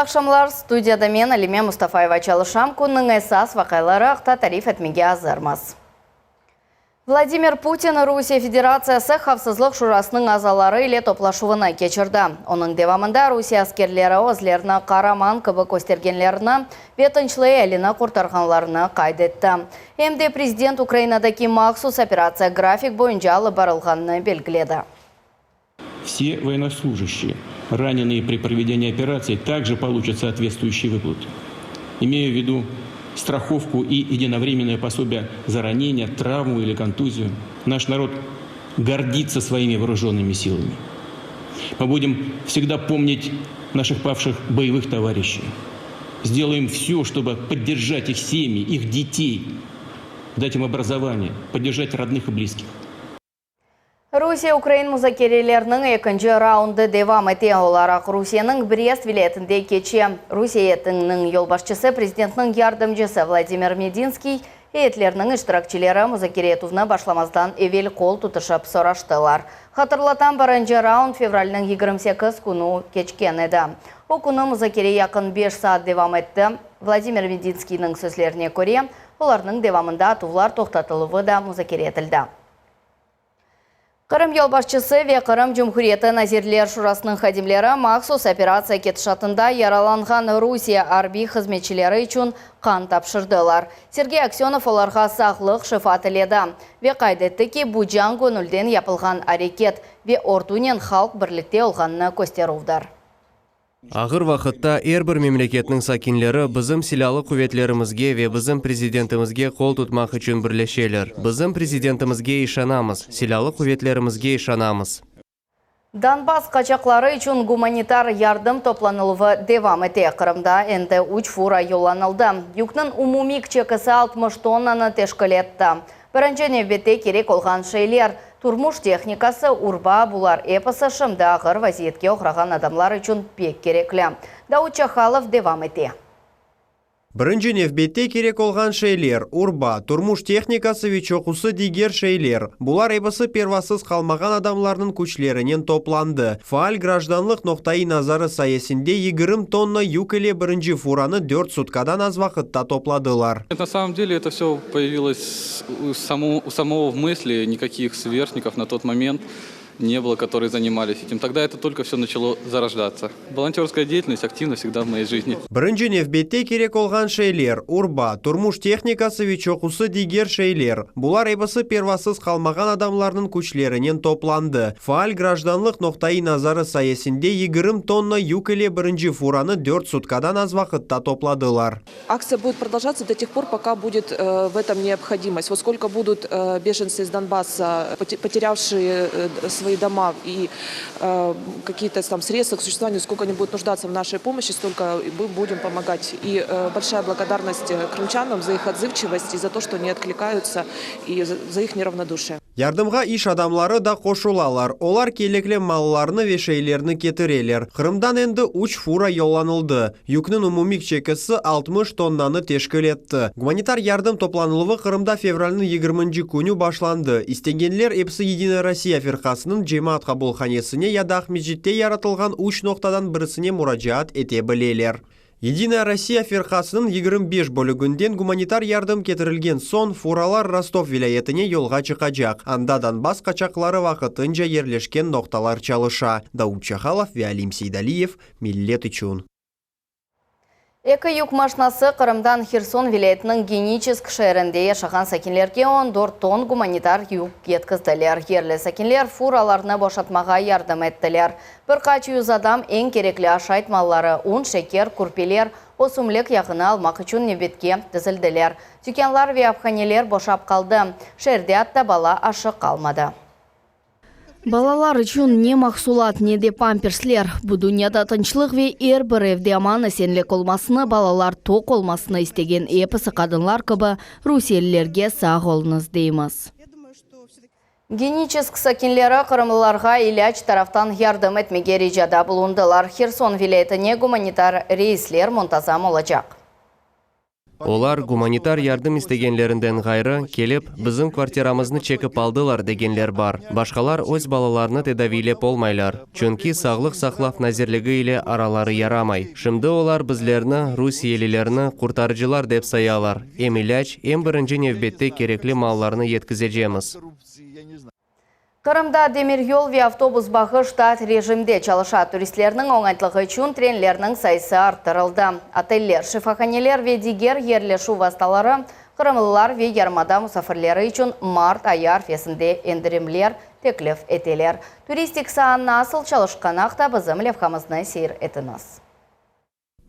aqşamlar. Studiyada men, Alime Mustafayeva çalışam. Künniñ esas vaqiaları aqta tarif etmege azırmız. Vladimir Putin Rusiye Federatsiyası Havfsızlıq Şurasınıñ azaları ile toplaşuvını keçirdi. Onıñ devamında Rusiye askerleri özlerini qaraman kibi köstergenlerini ve tınçlı ealini qurtarğanlarını qayd etti. Em de prezident Ukrainadaki mahsus operatsiya grafik boyunca alıp barılğanını belgiledi. Все военнослужащие, раненые при проведении операции, также получат соответствующие выплаты. Имею в виду страховку и единовременное пособие за ранение, травму или контузию. Наш народ гордится своими вооруженными силами. Мы будем всегда помнить наших павших боевых товарищей. Сделаем все, чтобы поддержать их семьи, их детей, дать им образование, поддержать родных и близких. Rusiye-ukrain muzakereleriniñ ekinci raundı devam ete. Olar Aqrusiyeniñ Brest vilâyetinde keçe. Rusiye eyetiniñ yolbaşçısı, prezidentniñ yardımcısı Vladimir Medinskiy, eyetlerniñ iştirakçileri muzakere etüvni başlamazdan evel qol tutuşıp soraştılar. Hatırlatam, birinci raund fevralniñ 28 künü keçken edi. O künü muzakere yaqın beş saat devam etti. Vladimir Medinskiyniñ sözlerine köre, olarnıñ devamında atuvlar toqtatıluvı da muzakere etildi. Qırım yolbaşçısı ve Qırım Cumhuriyeti Nazirler Şurasınıñ hadimleri mahsus operatsiya ketişatında yaralanğan Rusiye arbiy hızmetçileri içün qan tapşırdılar. Sergey Aksönov olarğa sağlıq, şifa tiledi ve qayd etti ki, bu can göñülden yapılğan areket ve ordunen halq birlikte olğanını kösterüvdir. Ağır vaqıtta er bir memleketniñ sakinleri bizim Silâlı quvetlerimizge ve bizim Prezidentimizge qol tutmaq içün birleşeler. Bizim Prezidentimizge işanamız, Silâlı quvetlerimizge işanamız. Donbass qaçaqları içün gumanitar yardım toplanıluvı devam ete. Qırımda endi üç fura yollanıldı. Yükniñ umumiy çekisi 60 tonnanı teşkil etti. Birinci nevbette kerek olğan şeyler, turmuş tehnikası, urba, bular episi şimdi ağır vaziyetke oğrağan adamlar içün pek kerekli. Davut Çahalov devam ete. Birinci nevbette kerek olğan şeyler, urba, turmuş tehnikası ve çoqusı diger şeyler, bular episi pervasız qalmağan adamlarnıñ küçlerinen toplandı. Faal grajdanlıq noqtaiy nazarı sayesinde 20 tonna yük ile birinci furanı 4 sutkadan az vaqıtta topladılar. На самом деле это все появилось у самого в мысли, никаких сверстников на тот момент не было, которые занимались этим. Тогда это только все начало зарождаться. Волонтерская деятельность активна всегда в моей жизни. Birinci nevbette kerek olğan şeyler, urba, turmuş tehnikası ve çoqusı diger şeyler, bular episi pervasız qalmağan adamlarnıñ küçlerinen toplandı. Faal grajdanlıq noqtaiy nazarı sayesinde 20 tonna yük ile birinci furanı 4 sutkadan az vaqıtta topladılar. Акция будет продолжаться до тех пор, пока будет в этом необходимость. Вот сколько будут беженцы из Донбасса, потерявшие свои дома и какие-то там средства к существованию, сколько они будут нуждаться в нашей помощи, столько мы будем помогать. И большая благодарность крымчанам за их отзывчивость и за то, что они откликаются, и за их неравнодушие. Yardımğa iş adamları da qoşulalar. Olar kerekli mallarnı ve şeylerni ketireler. Qırımdan endi 3 fura yollanıldı. Yükniñ umumiy çekisi 60 tonnanı teşkil etti. Gumanitar yardım toplanıluvı Qırımda fevralniñ 20 künü başlandı. İstegenler episi Yedinaya Rossiya firqasınıñ cemaat qabulhanesine ya da Aqmescitte yaratılğan 3 noqtadan birisine muracaat ete bileler. Yedinaya Rossiya firqasınıñ 25 bölüginden gumanitar yardım ketirilgen soñ furalar Rostov vilâyetine yolğa çıqacaq. Anda Donbass qaçaqları vaqtınca yerleşken noqtalar çalışa. Davut Çahalov ve Alim Seydaliyev, Millet içün. Eki yük maşinası Qırımdan Herson vilâyetiniñ Geniçesk şeerinde yaşağan sakinlerge 14 ton gumanitar yük yetkizdiler. Yerli sakinler furalarnı boşatmağa yardım ettiler. Bir qaç yüz adam eñ kerekli aşayt malları, un, şeker, kürpeler, ösümlik yağını almaq içün nevbetke tizildiler. Tükânlar ve aphaneler boşap qaldı. Şeerde atta bala aşı qalmadı. Balalar içün ne mahsulat, ne de pampersler. Bu dünyada tınçlıq ve er bir evde aman-esenlik olmasını, balalar toq olmasını istegen episi qadınlar kibi rusiyelilerge sağ oluñız deymiz. Geniçesk sakinleri qırımlılarğa ilâc taraftan yardım etmege ricada bulundılar. Herson vilâyetine gumanitar reysler muntazam olacaq. Olar, gumanitar yardım istegenlerinden ğayrı, kelip, bizim kvartiramıznı çekip aldılar degenler bar. Başqalar öz balalarını tedaviylep olmaylar, çünki Sağlıq saqlav nazirligi ile araları yaramay. Şimdi olar bizlerni, rusiyelilerni, qurtarıcılar dep sayalar, em ilâc, em birinci nevbette kerekli mallarnı yetkizecemiz. Qırımda demiryol ve avtobus bağı ştat rejimde çalışa. Turistlerniñ oñaytlığı içün trenlerniñ sayısı arttırıldı. Oteller, şifahaneler ve diger yerleşüv vastaları qırımlılar ve yarımada musafirleri içün mart ayı arfesinde endirimler teklif eteler. Turistik saa nasıl çalışqanı aqta bizim levhamıznı seyir etiñiz.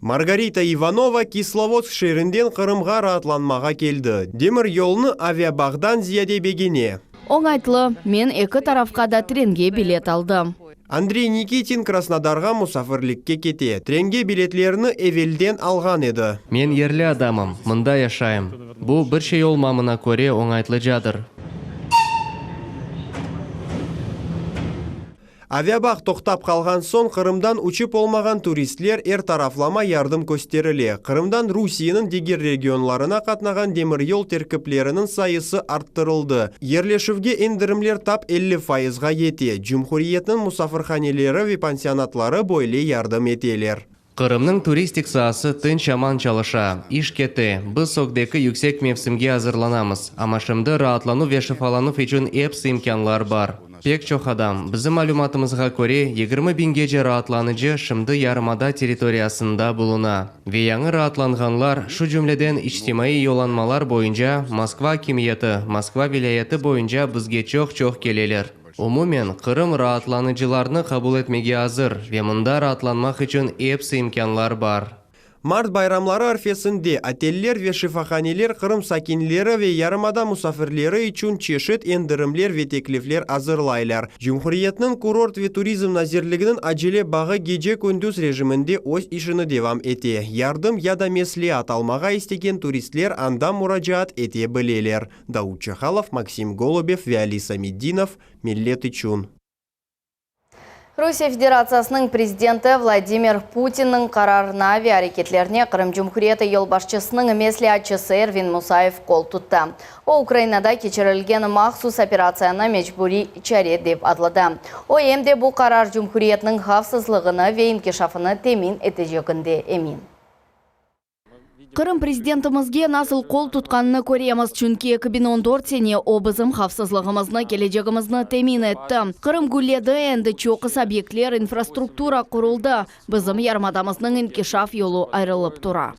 Margarita İvanova Kislovodsk şeerinden Qırımğa raatlanmağa keldi. Demiryolnı aviabağdan ziyade begene. Oñaytlı, men eki tarafqa da trenge bilet aldım. Andrey Nikitin Krasnodarğa musafirlikke kete. Trenge biletlerini evelden alğan edi. Men yerli adamım, mında yaşayım. Bu, bir şey olmamına köre oñaytlıcadır. Aviabağ toqtap qalğan soñ Qırımdan uçıp olmağan turistler er taraflama yardım kösterile. Qırımdan Rusiyeniñ diger regionlarına qatnağan demiryol terkipleriniñ sayısı arttırıldı. Yerleşüvge endirimler tap 50 fayızğa yete. Cumhuriyetniñ musafirhaneleri ve pansionatları böyle yardım eteler. Qırımnıñ turistik saası tınç-aman çalışa, iş kete, biz ögdeki yüksek mevsimge azırlanamız, amma şimdi raatlanuv ve şifalanuv içün episi imkânlar bar. Pek çoq adam, bizim malümatımızğa köre, 20 biñgece raatlanıcı şimdi yarımada territoriyasında buluna. Ve yañı raatlanğanlar, şu cümleden içtimaiy yollanmalar boyunca Moskva akimiyeti, Moskva vilâyeti boyunca bizge çoq-çoq keleler. Umumen, Qırım raatlanıcılarnı qabul etmege azır ve mında raatlanmaq içün episi imkânlar bar. Mart bayramları arfesinde oteller ve şifahaneler Qırım sakinleri ve yarımada musafirleri içün çeşit endirimler ve teklifler azırlaylar. Cumhuriyetniñ Kurort ve turizm nazirliginiñ acele bağı gece-kündüz rejiminde öz işini devam ete. Yardım ya da mesleat almağa istegen turistler anda muracaat ete bileler. Daud Çahalov, Maksim Golubev ve Ali Samedinov, Millet içün. Rusiye Federatsiyasınıñ prezidenti Vladimir Putinniñ qararına ve areketlerine Qırım Cumhuriyeti yolbaşçısınıñ mesleatçısı Ervin Musayev qol tuttı. O, Ukrainada keçirilgen mahsus operatsiyanı mecburiy çare dep adladı. O, em de bu qarar cumhuriyetniñ havfsızlığını ve inkişafını temin eteceginde emin. Qırım prezidentimizge nasıl qol tutqanını köremiz, çünki 2014 sene o bizim havfsızlığımıznı, kelecegimizni temin etti. Qırım gülledi, endi çoqusı obyektler, infrastruktura quruldı, bizim yarımadamıznıñ inkişaf yolu ayrılıp tura.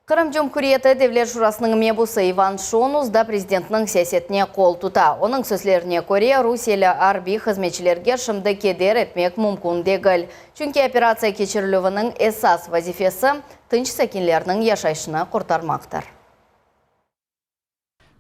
Qırım Cumhuriyeti Devlet Şurasınıñ mebusı İvan Şonus da prezidentniñ siyasetine qol tuta. Onıñ sözlerine köre, rusiyeli arbiy hızmetçilerge şimdi keder etmek mümkün degil. Çünki operatsiya keçirilüviniñ esas vazifesi, tınç sakinlerniñ yaşayışını qurtarmaqtır.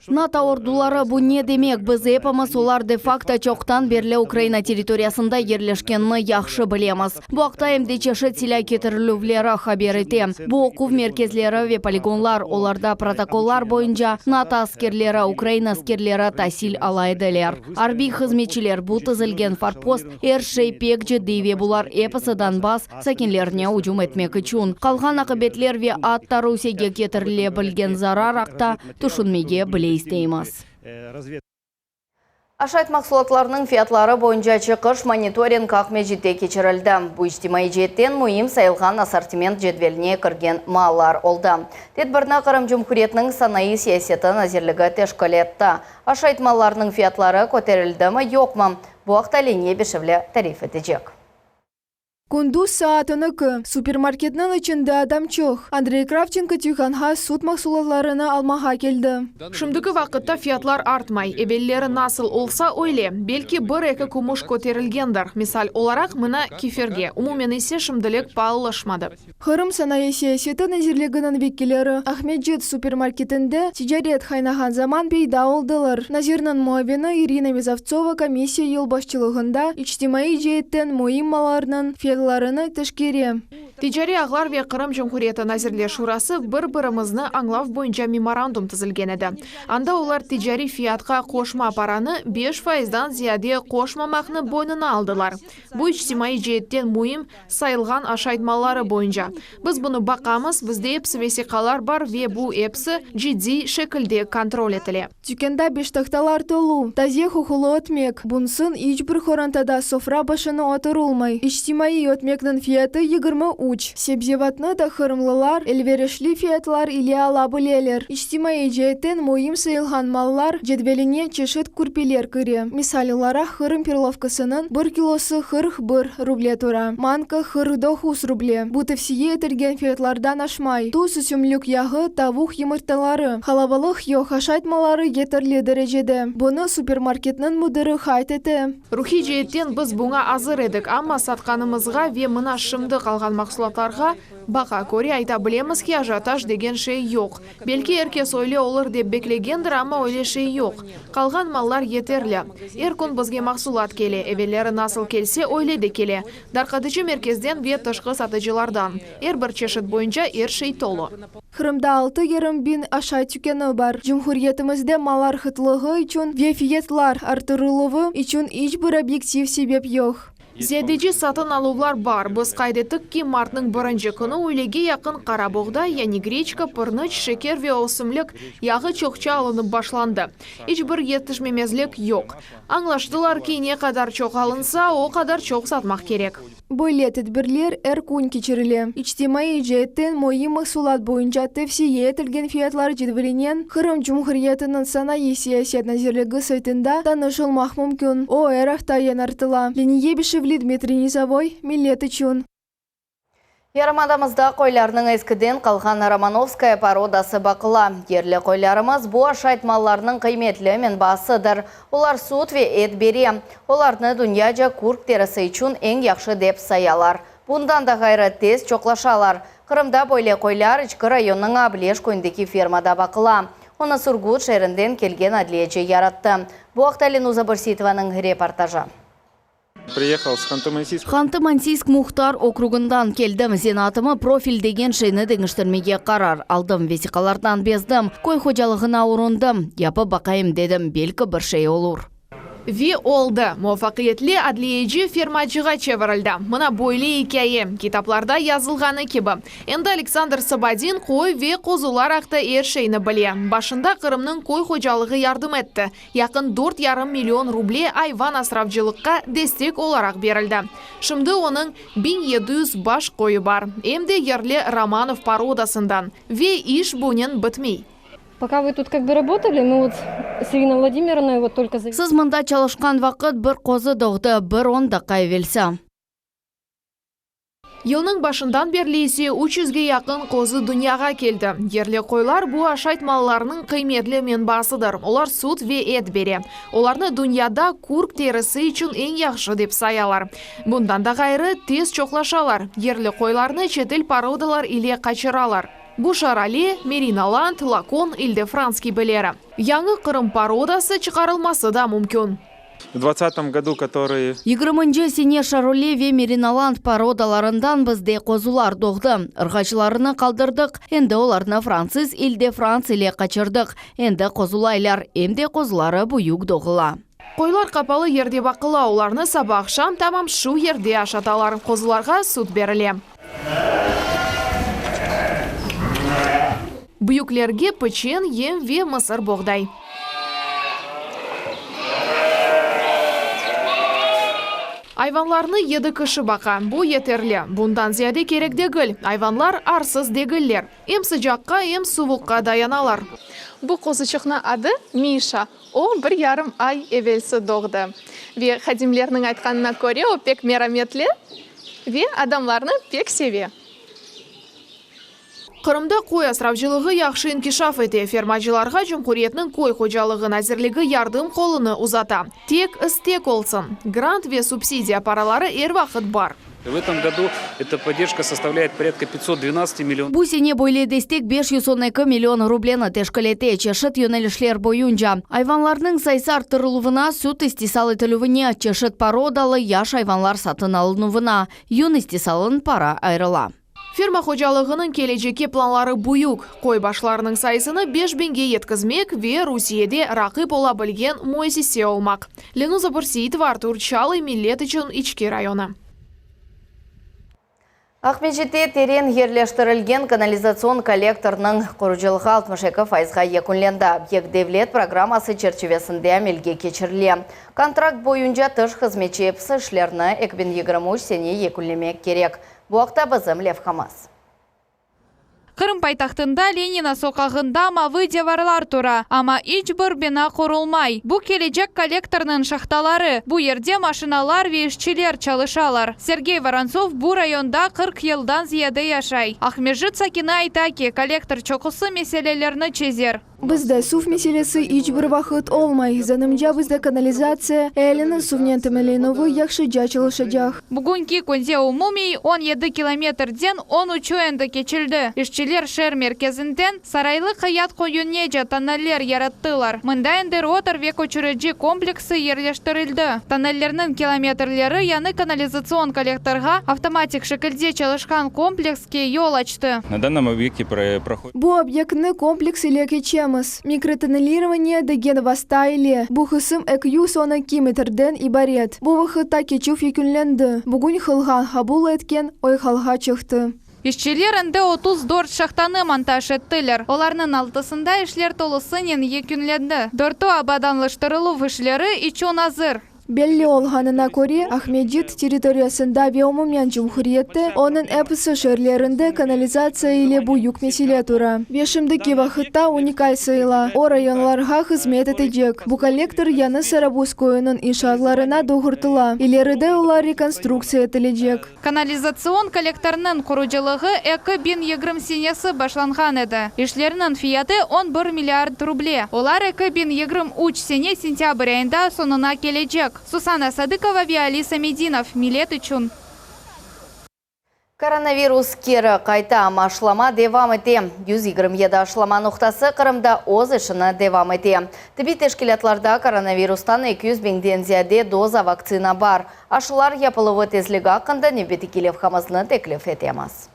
NATO orduları, bu ne demek? Biz epimiz, olar de-fakto çoqtan berli Ukraina territoriyasında yerleşkenini yahşı bilemiz. Bu aqta em de çeşit silâ ketirilüvleri haber ete. Bu oquv merkezleri ve poligonlar, olarda protokollar boyunca NATO askerleri, Ukraina askerleri tasil ala ediler. Arbiy hızmetçiler, bu tizilgen forpost, er şey pek ciddiy ve bular episi Donbass sakinlerine ücüm etmek içün. Qalğan aqibetler ve atta Rusiyege ketirile bilgen zarar aqta tüşünmege bile isteymiz. Aşayt mahsulatlarınıñ fiyatları boyunca çıqış monitoring Aqmescitte keçirildi. Bu içtimaiy ceetten müim sayılğan assortiment cedveline kirgen mallar oldı. Tedbirni Qırım Cumhuriyetiniñ sanayı siyaseti nazirligi teşkil etti. Aşayt mallarınıñ fiyatları köterildimi, yoqmı? Bu aqta Leniye Beşevli tarif etecek. Kündüz saat 12. Supermarketniñ içinde adam çoq. Andrey Kravçenko tükânğa süt mahsulatlarını almağa keldi. Şimdiki vaqıtta fiyatlar artmay. Evelleri nasıl olsa, öyle. Belki bir-eki kümüş köterilgendir. Misal olaraq, mına, kefirge. Umumen ise şimdilik paalılaşmadı. Qırım sanayı siyaseti nazirliginiñ vekilleri Aqmescit supermarketinde ticaret qaynağan zaman peyda oldılar. Nazirniñ muavini İrina Vezovtsova komissiya yolbaşçılığında içtimaiy ceetten müim mallarnıñ fiyatlarını. fiyatlarını teşkere. Ticariy ağlar ve Qırım Cumhuriyeti Nazirler Şurası bir-birimizni añlav boyunca memorandum tizilgen edi. Anda olar ticariy fiyatqa qoşma paranı beş faizdan ziyade qoşmamaqnı boynuna aldılar. Bu içtimaiy ceetten müim sayılğan aşayt malları boyunca. Biz bunı baqamız, bizde episi vesiqalar bar ve bu episi ciddiy şekilde kontrol etile. Tükânda beştahtalar tolu, taze qoqulı ötmek, bunsız iç bir qorantada sofra başına oturılmay. İçtimaiy ötmekniñ fiyatı 23. Sebzevatnı da qırımlılar elverişli fiyatlar ile ala bileler. İçtimaiy ceetten müim sayılğan mallar cedveline çeşit kürpeler kire. Misal olaraq, Qırım perlovkasınıñ bir kilosı 41 ruble tura, manka 49 ruble. Bu tevsiye etilgen fiyatlardan aşmay. Tuz, ösümlik yağı, tavuq yımırtaları, qalabalıq yoq, aşayt malları yeterli derecede. Bunı supermarketniñ müdiri qayd ete. Ruhiy ceetten biz buña azır edik, amma satqanımızğa ve mına şimdi qalğan mahsulatlarğa baqa köre ayta bilemiz ki, ajiotaj degen şey yoq. Belki er kes öyle olur dep beklegendir, amma öyle şey yoq. Qalğan mallar yeterli. Er kün bizge mahsulat kele, evelleri nasıl kelse, öyle de kele. Darqatıcı merkezden ve tışqı satıcılardan. Er bir çeşit boyunca er şey tolu. Qırımda 6,5 biñ aşayt tükânı bar. Cumhuriyetimizde mallar qıtlığı içün ve fiyatlar arttırıluvı içün iç bir obyektiv sebep yoq. Ziyadece satın aluvlar bar. Biz qayd ettik ki, martnıñ birinci künü üylege yaqın qara boğday, yani greçka, pırnıç, şeker ve ösümlik yağı çoqça alınıp başlandı. İç bir yetişmemezlik yoq. Añlaştılar ki, ne qadar çoq alınsa, o qadar çoq satmaq kerek. Böyle tedbirler er kün keçirile. İçtimaiy ceetten müim mahsulat boyunca tevsiye etilgen fiyatlar cedvelinen Qırım Cumhuriyetiniñ Sanayı siyaset nazirligi saytında tanış olmaq mümkün. O, er afta yañartıla. Leniye Beşevli, Dmitriy Nizovoy, Millet içün. Yarımadamızda qoylarnıñ eskiden qalğan Romanovskaya porodası baqıla. Yerli qoylarımız bu aşayt mallarnıñ qıymetli menbaasıdır. Olar süt ve et bere. Olarnı dünyaca kürk terisi içün eñ yahşı dep sayalar. Bundan da ğayrı, tez çoqlaşalar. Qırımda böyle qoylar İçki rayonınıñ Ableş köyündeki fermada baqıla. Onı Surgut şeerinden kelgen adliyeci yarattı. Bu aqta Lenuza Bırsitovanıñ reportajı. Приехал с Ханты-Мансийска. Ханты-Мансийск muhtar okrugından keldim. Zenaatımı profil degen şeyni deñiştirmege qarar aldım. Vesiqalardan bezdim. Köy hocalığına urundım. Yapıp baqayım dedim, belki bir şey olur. Ve oldı. Muvafaqiyetli adliyeci fermacığa çevirildi. Mına böyle ikâye, kitaplarda yazılğanı kibi. Endi Aleksandr Sobodin qoy ve qozular aqta er şeyni bile. Başında Qırımnıñ köy hocalığı yardım etti. Yaqın 4,5 million ruble ayvan asravcılıqqa destek olaraq berildi. Şimdi onıñ 1700 baş qoyı bar, em de yerli Romanov porodasından. Ve iş bunen bitmey. Пока вы тут как бы работали, мы вот с Ириной Владимировной вот только... Siz mında çalışqan vaqıt bir qozu doğdı, bir 10 daqqa evelsi. Yılnıñ başından berli ise 300ge yaqın qozu dünyağa keldi. Yerli qoylar bu aşayt mallarınıñ qıymetli menbaasıdır. Olar süt ve et bere. Olarnı dünyada kürk terisi içün eñ yahşı dep sayalar. Bundan da ğayrı, tez çoqlaşalar. Yerli qoylarnı çetel porodalar ile qaçıralar. Bu Şarole, Merinoland, Lakon, İl-de-Frans kibileri. Yañı Qırım porodası çıqarılması da mümkün. В 2020 году, который 20-nci sene Şarole ve Merinoland porodalarından bizde qozular doğdı. Irğaçılarını qaldırdıq, endi olarnı fransız İl-de-Frans ile qaçırdıq. Endi qozulaylar, em de qozuları büyük doğula. Qoylar qapalı yerde baqıla, olarnı saba-aqşam tamam şu yerde aşatalar. Qozularğa süt berile. Büyüklerge piçen, yem ve mısırboğday. Ayvanlarnı yedi kişi baqa. Bu yeterli. Bundan ziyade kerek degil. Ayvanlar arsız degiller. Em sıcaqqa, em suvuqqa dayanalar. Bu qozuçıqnıñ adı Mişa. O, bir yarım ay evelsi doğdı. Ve hadimlerniñ aytqanına köre, o pek merametli ve adamlarnı pek seve. Qırımda qoy asravcılığı yahşı inkişaf ete. Fermacılarğa Cumhuriyetniñ Köy hocalığı nazirligi yardım qolunı uzata. Tek istek olsun. Grant ve subsidiya paraları er vaqıt bar. В этом году эта поддержка составляет порядка 512 миллионов. Bu sene böyle destek 512 million rubleni teşkil ete, çeşit yönelişler boyunca. Ayvanlarnıñ sayısı arttırıluvına, süt istisal etilüvine, çeşit porodalı yaş ayvanlar satın alınuvına, yün istisalın para ayırıla. Ferma hocalığınıñ kelecekke planları büyük, qoy başlarınıñ sayısını 5000ge yetkizmek ve Rusiyede raqip ola bilgen müessise olmaq. Lenuza Börseitova, Artur Çalıy, Millet içün İçki rayonı. Aqmescitte teren yerleştirilgen kanalizatsion kollektornıñ qurucılığı 62 fayızğa yekünlendi. Obyekt devlet programması çerçivesinde amelge keçirile. Kontrakt boyunca tış hızmetçi episi işlerni 2023 sene yekünlemek kerek. Bu aqta bizim levhamız. Qırım paytahtında Lenina soqağında mavı divarlar tura, amma iç bir bina qurulmay. Bu kelecek kollektornıñ şahtaları. Bu yerde maşinalar ve işçiler çalışalar. Sergey Vorontsov bu rayonda 40 yıldan ziyade yaşay. Aqmescit sakini ayta ki, kollektor çoqusı meselelerni çezer. Bizde suv meselesi iç bir vaqıt olmay. Zanımca, bizde kanalizatsiya, ealiniñ suvnen teminlenüvi yahşıca çalışacaq. Bugünki künde umumiy 17 kilometrden 13-ü endi keçildi. İşçiler şeer merkezinden Saraylı Qıyat köyünece tonneller yarattılar. Mında endi rotor ve köçürici kompleksi yerleştirildi. Tonnellerniñ kilometrleri yañı kanalizatsion kollektorğa avtomatik şekilde çalışqan komplekske yol açtı. На данном объекте проходит Bu obyektni kompleks ile keçemiz. Mikrotonnelирование degen vasta ile. Bu qısım 212 metrden ibaret. Bu vaqıtta keçüv yekünlendi. Bugün qılğan qabul etken oyğalğa çıqtı. İşçiler endi 34 şahtanı montaj ettiler. Olarnıñ altısında işler tolusınen yekünlendi. Dörtü abadanlaştırıluv işleri içün azır. Belli olğanına köre, Aqmescit territoriyasında ve umumen cumhuriyette onıñ episi şeerlerinde kanalizatsiya ile büyük mesele tura. Ve şimdiki vaqıtta unikal sayıla. O rayonlarğa hızmet etecek. Bu kollektor yañı Sarabuz köyüniñ inşaatlarına doğrultıla. İleride olar rekonstruktsiya etilecek. Kanalizatsion kollektornıñ qurucılığı 2020 senesi başlanğan edi. İşlerniñ fiyatı 11 milliard ruble. Olar 2023 sene sentâbr ayında soñuna kelecek. Susana Sadıkova ve Alisa Medinov. Millet içün. Koronavirus keri qayta, amma aşılama devam ete. 127 aşılama noqtası Qırımda öz işini devam ete. Tibbiy teşkilâtlarda koronavirustan 200 biñden ziyade doza vaktsina bar. Aşılar yapıluvı tezligi aqqında nevbetteki levhamıznı teklif etemiz.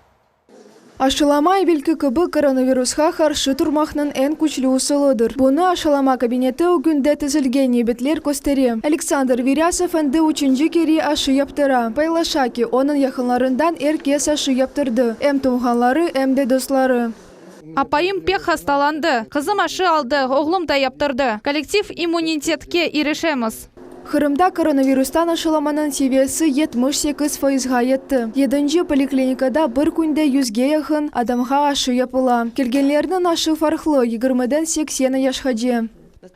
Aşılama evelki kibi koronavirusqa qarşı turmaqnıñ eñ küçlü usulıdır. Bunı aşılama kabineti ögünde tizilgen nevbetler köstere. Aleksandr Viryasov endi üçünci kere aşı yaptıra. Paylaşa ki, onıñ yaqınlarından er kes aşı yaptırdı, em tuvğanları, em de dostları. Apayım pek hastalandı. Qızım aşı aldı, oğlum da yaptırdı. Kollektiv immunitetke irişemiz. Qırımda koronavirustan aşılamanıñ seviyesi 78 fayızğa yetti. Yedinci poliklinikada bir künde yüzge yaqın adamğa aşı yapıla. Kelgenlerniñ yaşı farqlı, 20-den 80 yaşqace.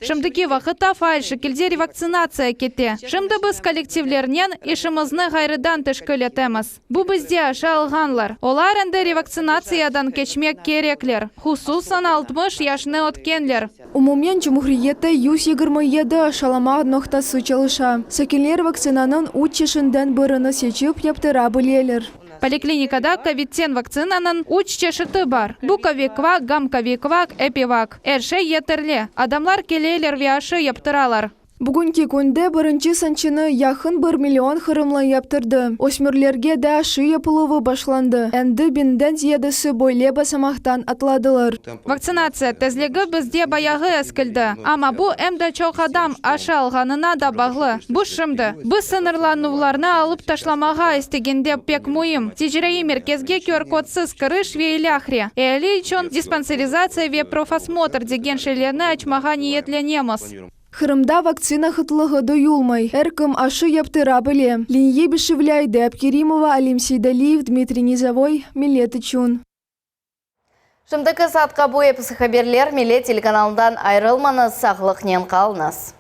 Şimdiki vaqıtta faal şekilde revaktsinatsiya kete. Şimdi biz kollektivlernen işimizni ğayrıdan teşkil etemiz. Bu bizde aşı alğanlar. Olar endi revaktsinatsiyadan keçmek kerekler. Hususan 60 yaşnı ötkenler. Umumen cumhuriyette 127 aşılama noqtası çalışa. Sakinler vaktsinanıñ üç çeşitinden birini seçip yaptıra bileler. Poliklinikada kovidten vaktsinanıñ üç çeşiti bar. Bu Kovikvak, Gam-Kovikvak, Epivak. Er şey yeterli. Adamlar keleler ve aşı yaptıralar. Bugünki künde birinci sançını yaqın 1 million qırımlı yaptırdı. Ösmürlerge de aşı yapıluvı başlandı. Endi biñden ziyadesi böyle basamaqtan atladılar. Vaktsinatsiya tezligi bizde bayağı eskildi. Amma bu em de çoq adam aşı alğanına da bağlı. Bu şimdi. Biz sıñırlanuvlarnı alıp taşlamağa istegende pek müim. Ticariy merkezge QR-kodsız kiriş ve ilâhre. Eali içün dispanserizatsiya ve profosmotr degen şeylerni açmağa niyetlenemiz. Qırımda vaktsina qıtlığı duyulmay. Er kim aşı yaptıra bile. Leniye Bişevli, Ayda Abkerimova, Alim Seydaliyev, Dmitriy Nizovoy, Millet içün. Şimdiki saatqa bu episi haberler Millet telekanalından ayırılmañız, sağlıqnen qalıñız.